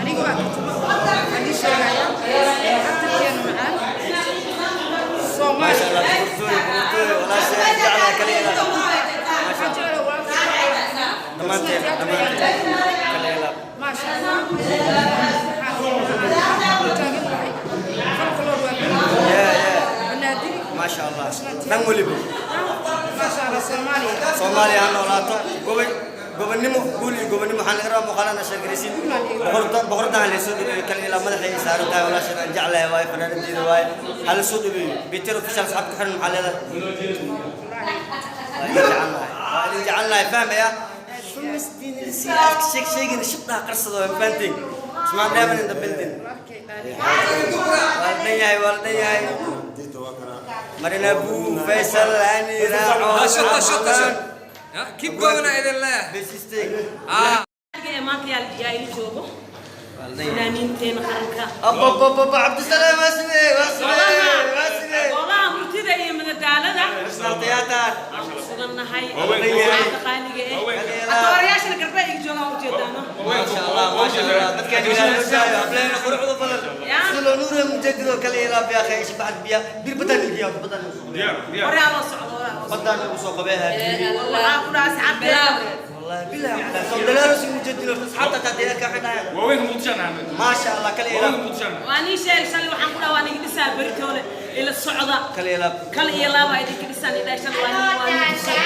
Aniga waa Kartimo, waxaan ii sheegayaa actarkeena macaan. Maasha Soomaaliya. Allah, boqortooyo, boqortooyo, walaashay jeclaa kala ilaab. Waxaan jeclaa walaalkay. Dhammaanteen, dhammaanteen kala ilaab. Maasha Allah, waxaan taagan nahay folklore waa beri. Banaadiri. Maasha Allah, dhan weliba. Maasha Allah, Soomaaliya. Soomaaliya ha noolaato. Gobay gobonnimo, guul iyo gobonnimo. Waxaan laga rabaa muuqaalana sheegaraysiin. Boqorda, boqordahan la soo dhaweeyo, kala ilaa. Madaxay ay saaran tahay walaashan aan jeclahay waaye, fanaanadeeda waaye. Ha la soo dhaweeyo. Peter Official, asxaabta ku xiran, maxaa leedahay? Waa idin jecelnahay, waa idin jecelnahay. Fahmaya sheeg sheegin shibdhaha qarsado, waa fahanteen. Ismaan Dheeman in the building. Walaalkay qaali. Waa la dhan yahay, waa la dhan yahay. Marina Buu Faysal Ani Raaco. Shut shut shut. Keep going idin leeyahay. Besistay. Ah. Ee maanta yaa ila joogo? Waa la dhan yahay. Fanaaniinteena qaranka. Abba, Cabdisalaam, waa sidee, waa sidee, waa sidee? Goobaha murtida iyo madadaalada National Theatre. aan ku sugannahay. Waaweyn. Maanta qaaliga eh atoorayaashana garba iga joogaan, ujeedaano. Maasha Allah, maasha Allah. Dadkan ilaahay loo daayo, hableena quruxda badan. Sida loo nuuriyo mujadido kale ilaa biya khaysh bacd biya bir badan iyo badan. Horaa loo socdo, horaa loo socdo. Badan ugu soo qabeeha. Waxaa ku dhaha asxaabteena. Wallahi billahi soo dalaalo si mujadido asxaabta tadeer ka xidhay. Waaweynka Muqdisho aan ahay. Maasha Allah, kale ilaa. Waaweynka Muqdisho aan ahay. Waa nii sheegay shalay, waxaan ku dhaha waa niga dhisaa beritoole, ila socda. Kale ilaa. Kal iyo laaba idinka dhisaan idhaa shalay, waa nii dhisay.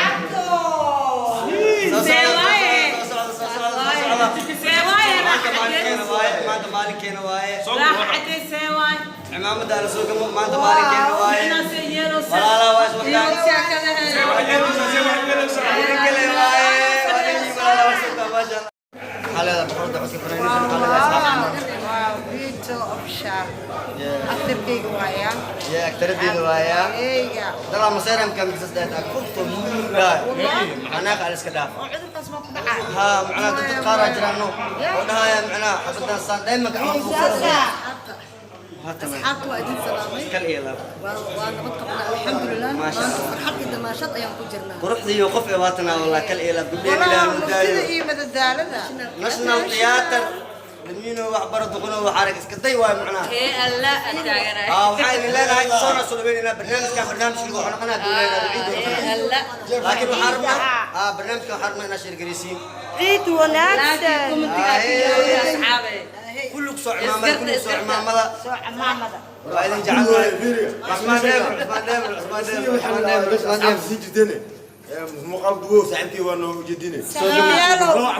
Soo See socda, waaye. soo socda, soo socda, soo socda. See waaye. Maanta maalinkeena waaye, maanta maalinkeena waaye. Raaxa cadee, see waaye. Cimaamada ala soo gamo, maanta maalinkeena waaye. Micnaasee yeelowsa. Walaalaha waa iswataan. See wax yeelaysaa, see wax yeelaysaa. Kale waaye. Waa walaalaha waa iswataan, maasha Allah. Maxaa leedahay boqorada codka fanaaniinta? Maxaa leedahay asxaabta? Wow, Vito Official. Actarkayga waayaa. Yeah, actaradeeda waayaa. Eyga. Dalaa maseeramka misas dhaad kufto muuraay. Macnaha qaal iska dhaaf. Oo cudurkaas ma ku dhacaa? Ha, macnaha dad qaar aa jiraan no. Oo dhahaya macnaha xabadan saan dheema gacmaha ku Asxaabta waa idin salaamay. Kal iyo laab. Waa nabad qabnaa, alxamdulilah. Maasha maanta Allah. Farxad iyo damaashad ayaan ku jirnaa. Quruxda iyo qof ee waatana wallah, kal iyo laab, gabdheen Walaal, Ilaahay murtida daayo. iyo madadaalada. National Theatre. Lamino wax baro duqno wax arag iska day waay macnaha. Kee alla aan taaganahay. Waxaa idin leenahay soona soo dhaweynayna barnaamijkan, barnaamijka wuxuu noqonaa dowladda ciid oo Alla. Laakiin waxaan rabnaa barnaamijkan waxaan rabnaa inaad share garaysiin. Ciid wanaagsan. Commentiga ku jooga, asxaabe. Kullu soo cimaamada, kullu soo cimaamada. Soo camaamada. Waa idin jecelnahay. Cusmaan Dheemer, Cusmaan Dheemer, Cusmaan Dheemer, Cusmaan Dheemer, Cusmaan Dheemer. Sii jirteen muuqaal duwo saaxiibkii waa noo ujeedine.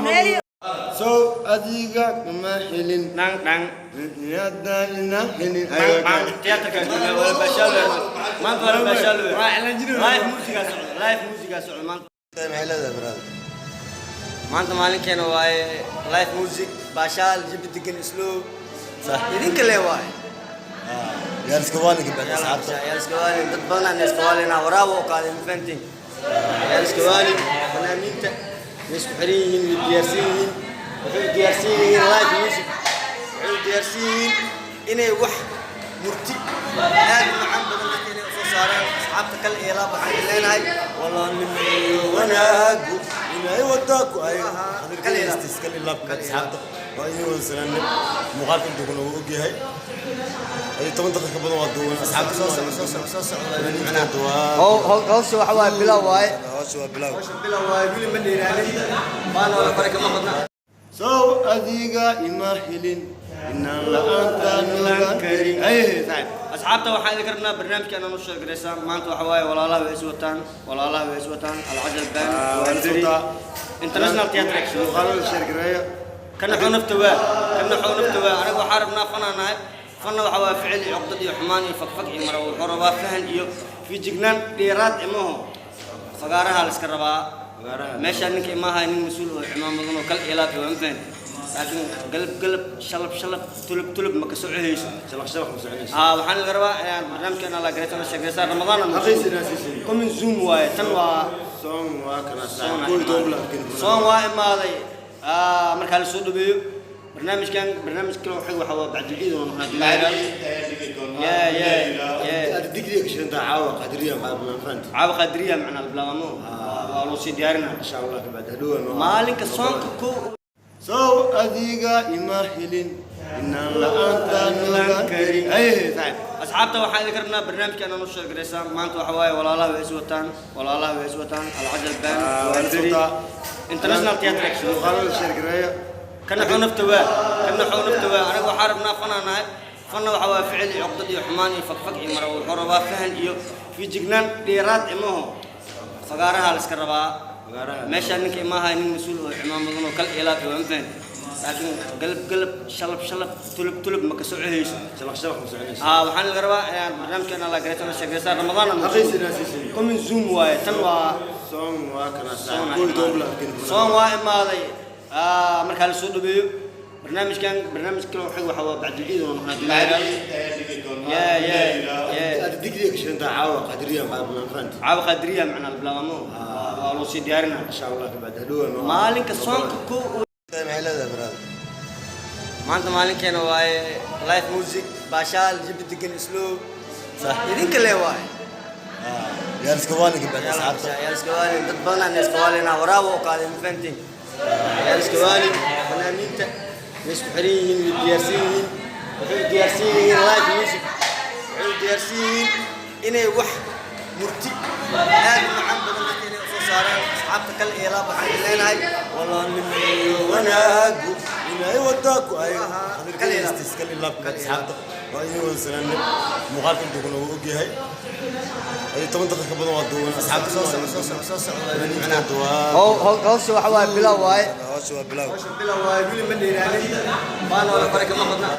Meel. Sow adiga kuma helin. Dhang dhang. Niyada ina helin. Bang bang. Theaterka joognaa, waa la baashaalo maanta, waa la baashaalo. Live music socdo, live music socdo maanta. Maxay leedahay, brother? Maanta maalinkeena waaye, live music, baashaal, jibi degan, slow. Idinka le waaye. Yaa iska waalinka bad asxaabta. Yaa iska waalin, dad badan aan iska waalina waraabo oo qaaday, ma fahantiin? Yaa iska waalin. Fanaaniinta way isku xiran yihiin, way diyaarsan yihiin, waxay u diyaarsan yihiin live music, waxay u diyaarsan yihiin inay wax murti aad u macaan badan dadka inay usoo saaraan. Asxaabta kale iyo laab waxaan idin leenahay walaalnimo Wanaagu inay wadaku ay Kal iyo laab. Kal iyo laab bad asxaabta, waa idin wada salaamnay. Muuqaalka intuu ku noogu ogyahay ay 10 daqiiqo badan waa duuban asxaabta. Soo soco, soo soco, soo soco. Fanaaniinta waa Hawsha waxa waaye bilow waaye. Hawsha waa bilow. Hawsha bilow waaye, weli ma dheeraanin, baana wala fara kama qodna. Sow adiga ima helin inaan la'aanta noolaan karin ay saaxiib. Asxaabta, waxaan idin rabnaa barnaamijka inaan u sheegaraysaan. Maanta waxa waaye walaalaha way is wataan, walaalaha way is wataan, Alcajal Band. Waa is wataa. International Theatre. Muuqaalada share gareeya. Kana xoo nafta waa, kana xoo nafta waa. Anaga waxaa rabnaa fanaa nahay, fanna waxa waa ficil iyo cuqdad iyo xumaan iyo fakfak iyo mara. Wuxuu rabaa fahan iyo feejignaan dheeraad imaho. Fagaaraha la iska rabaa. Meeshaa ninka imaahay nin mas-uul oo cimaamadan oo kal ilaab iyo ma fahan, laakiin galab galab, shalab shalab, tulub tulub ma ka socohayso. Shalaq shalaq ma soconayso. Waxaan laga rabaa inaan barnaamijka inaan la garaysan sheegaysaan Ramadaan aan Xaqiisi inaa siisin. Coming soon waaye, tan waa Soon waa kana saaxiib 11 la arkin. Soon waa imaaday. Markaa la soo dhaweeyo barnaamijkan, barnaamij kale waxay waxa waa bacdil ciid oo noqonaa. Yeah. Aad digriga kashantaa caawa qadriya ma fahant? Caawa qadriya macnaa bilaabamo, waa loo sii diyaarinaa. Insha Allah kabacdi hadhow. Maalinka soonka ko. Sow adiga ima helin inaan la'aanta noolaan karin. Ay saaxiib. Asxaabta, waxaan idin karnaa barnaamijka inaan u sheegaysaan. Maanta waxa waaye walaalaha way is wataan, walaalaha way is wataan, Alcajal Band. Ah, waa waa is beri. wataa. International Theatre Action. Muuqaalada share gareeya. Kana xoo nafta waa, kana xoo nafta waa. Anaga waxaa rabnaa fanaa nahay. Fanna waxa waa ficil iyo cuqdad iyo xumaan iyo fakfak iyo mara. Wuxuu rabaa fahan iyo feejignaan dheeraad imaho. Fagaaraha la iska rabaa. Fagaaraha. Meesha ninka imaahay nin mas-uul oo cimaamadan oo kal ilaab iyo waan fahan, laakiin galab galab, shalab shalab, tulub tulub ma ka socohayso. Shalaq shalaq ma soconayso. Aa, waxaan laga rabaa inaan barnaamijkan la gareysano, sheegaysaan Ramadaan. Xaqiisa inaa siisin. Coming soon waaye tan, waa Soon waa kana saaxiib. 11 bilood kadib. Soon waa imaaday. Markaa la soo dhaweeyo barnaamijkan, barnaamij kale waxay waxa waa bacdil ciid oo noqonaa. Yeah. Aad digriga ka shidantaa caawa qadiriya maxaa fahanti. Caawa qaadiriya macnaa la bilaabamo, waa loo sii diyaarinaa. Insha Allah kabacdi hadhow Maalinka soonka ko. Maxay leedahay, brother? Maanta maalinkeena waaye, live music, baashaal, jibi degan, slow. Sax. Idinka le waaye. Yaa iska waalin kabacdi asxaabta. Yaa iska waalin, dad badan aan iska waalina waraabo oo qaaday, ma fahantiin? Yaa iska waalin. Fanaaniinta way isku xiran yihiin, way diyaarsan yihiin, waxay u diyaarsan yihiin live music, waxay u diyaarsan yihiin inay wax murti aad u macaan badan dadka inay usoo saaraan. Asxaabta kale iyo laab waxaan leenahay walaalnimo. Wanaagu inay wadaa ku ay Kal iyo laab. kal iyo laab kabacdi asxaabta. Waa idin wada salaamnay. Muuqaalka intuu ku noogu ogyahay ay 10 daqiiqo ka badan waa duuban asxaabta. Soo soco, soo soco, soo soco. Fanaaniinta waa Hawsha waxa waaye bilow waaye. Hawsha waa bilow. Hawsha bilow waaye, weli ma dheeraanin, waana wala fara kama qodna.